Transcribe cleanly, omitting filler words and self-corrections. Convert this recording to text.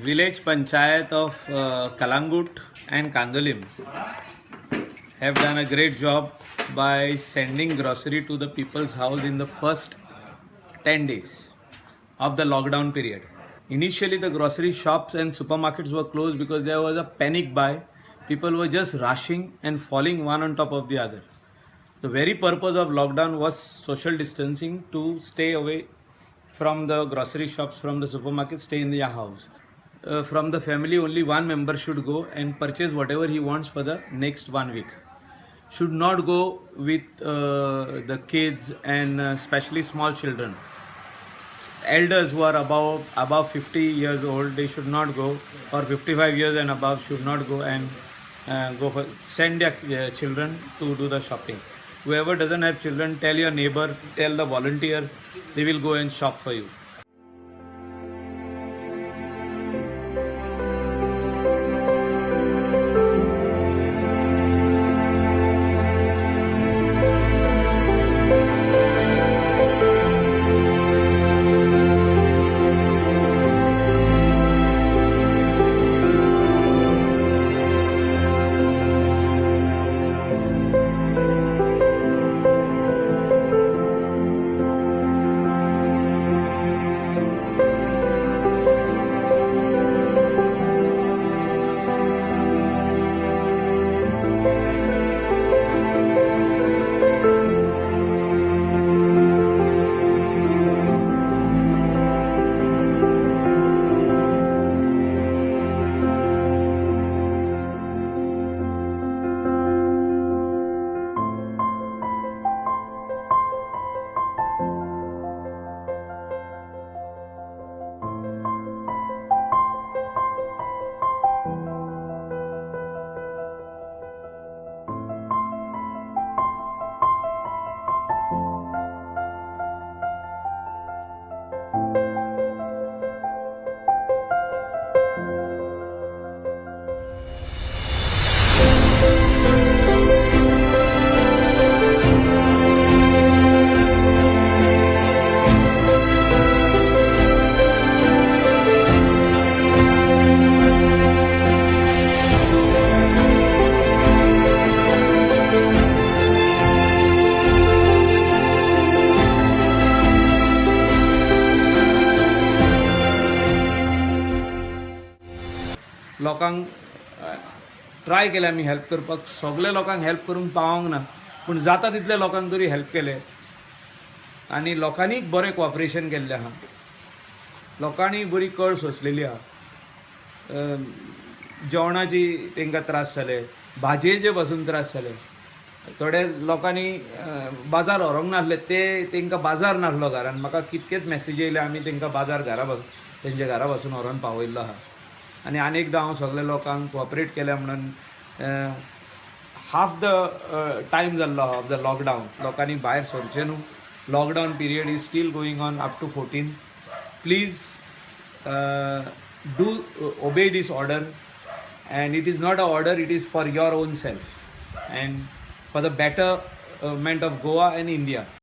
Village panchayat of Calangute and Candolim have done a great job by sending grocery to the people's house in the first 10 days of the lockdown period. Initially, the grocery shops and supermarkets were closed because there was a panic buy. People were just rushing and falling one on top of the other. The very purpose of lockdown was social distancing, to stay away from the grocery shops, from the supermarket, stay in their house. From the family, only one member should go and purchase whatever he wants for the next 1 week. Should not go with the kids and especially small children. Elders who are above 50 years old, they should not go, or 55 years and above should not go and go for send their children to do the shopping. Whoever doesn't have children, tell your neighbor, tell the volunteer, they will go and shop for you. लोकांक try केलें आमी help करपाक. सगल्या लोकांक help करूंक पावोंक ना, पूण जाता तितल्या लोकांक तरी हेल्प केलें आनी लोकांनी बरें कॉपरेशन केल्लें आहा. लोकांनी बरी कळ सोंसलेली आहा. जेवणाची तांकां त्रास जाले, भाजयेचे पासून त्रास जाले. थोडे लोकांनी बाजार व्हरूंक नासले, ते तांकां बाजार नासलो घरान. म्हाका कितकेच मॅसेजी येयले, आमी तांकां बाजार घरा बसून, तेंच्या घरा बसून व्हरोन पावयल्लो आहा. आनी आनी एकदां हांव सगल्या लोकांक कॉपरेट केल्या म्हणून हाफ the time जाल्लो आहा ऑफ the lockdown. लोकांनी भायर सरचें न्हू. Lockdown period is still going on up to 14. Please do obey this order, and it is not a order, it is for your own self and for the betterment of Goa and India.